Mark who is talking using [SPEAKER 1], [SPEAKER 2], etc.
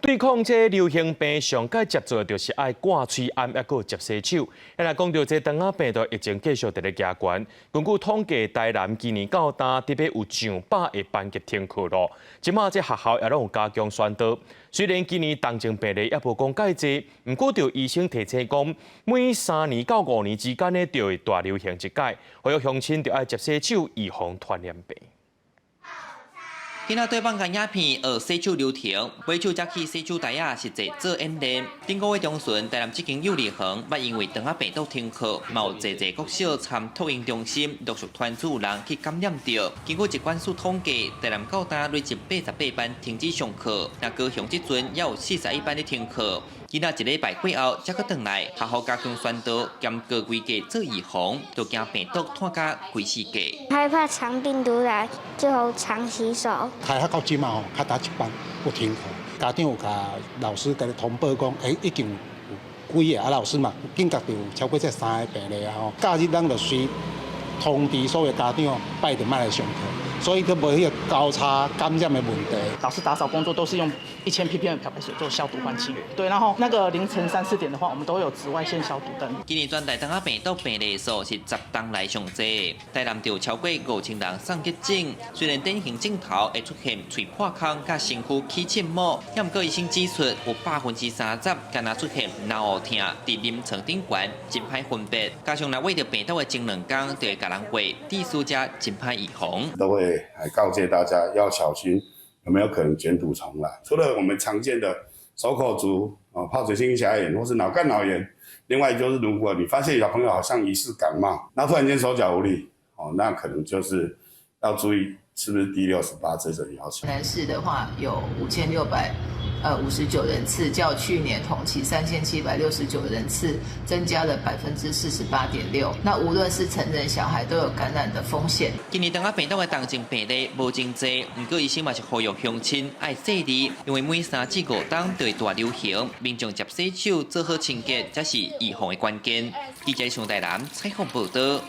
[SPEAKER 1] 對抗這流行病，上蓋接做的就是愛掛喙罨，抑閣捷洗手。若講著這腸仔病毒疫情繼續佇咧加懸，根據統計，台南今年到今特別有上百个班級停課囉。這馬這學校也攏有加強宣導。雖然今年重症病例也無講蓋濟，毋過著醫生提醒講，每3年到5年之間呢，就會大流行一擺，呼籲鄉親著愛捷洗手，預防傳染病。
[SPEAKER 2] 囡仔對放間影片學洗手流程，買手才去洗手台仔實際做演練。頂個月中旬，台南這間幼兒園捌因為腸仔病毒停課，嘛有濟濟國小參托嬰中心陸續傳出有人去感染著。根據疾管署統計，台南到今累計88班停止上課，若高雄這陣也有41班咧停課。囡仔一禮拜過後才閣轉來，學校加強宣導兼高規格做預防，就驚病毒湠甲規世界。
[SPEAKER 3] 害怕腸病毒來，就常洗手。
[SPEAKER 4] 開學到這馬吼，較早一班有停課，家長有共老師共通報講，欸，已經有幾个啊，老師嘛警覺著有超過這三个病例啊吼。假日咱就隨通知所有家長，拜六莫來上課，所以閣無彼个交叉感染的問題。
[SPEAKER 5] 老師打掃工作都是用1000 ppm 的漂白水做消毒換氣。對，然後那個凌晨三四點的話，我們都有紫外線消毒燈。
[SPEAKER 2] 今年全台腸仔病毒病例數是10冬來上濟，台南就超過5000人送急診。雖然典型症頭會出現喙破空、佮身軀起刺毛，也毋過醫生指出，有30%敢若出現腦霧疼，佇臨床頂懸真歹分別。加上若餵著病毒的前兩工，就會共人話，致使遮真歹預防。
[SPEAKER 6] 都會來告誡大家要小心，有沒有可能捲土重來？除了我們常見的手口足、啊疱疹性頰炎或是腦幹腦炎，另外就是如果你發現小朋友好像疑似感冒，那突然間手腳無力，哦，那可能就是要注意是不是 D68這種要求。
[SPEAKER 7] 南市的話有5659人次，較去年同期3769人次增加了48.6%。那無論是成人小孩都有感染的風險。
[SPEAKER 2] 今年腸仔病毒的重症病例無真濟，毋過醫生嘛是呼籲鄉親愛細膩，因為每3至5冬就會大流行，民眾捷洗手做好清潔，才是預防的關鍵。記者上台南採訪報導。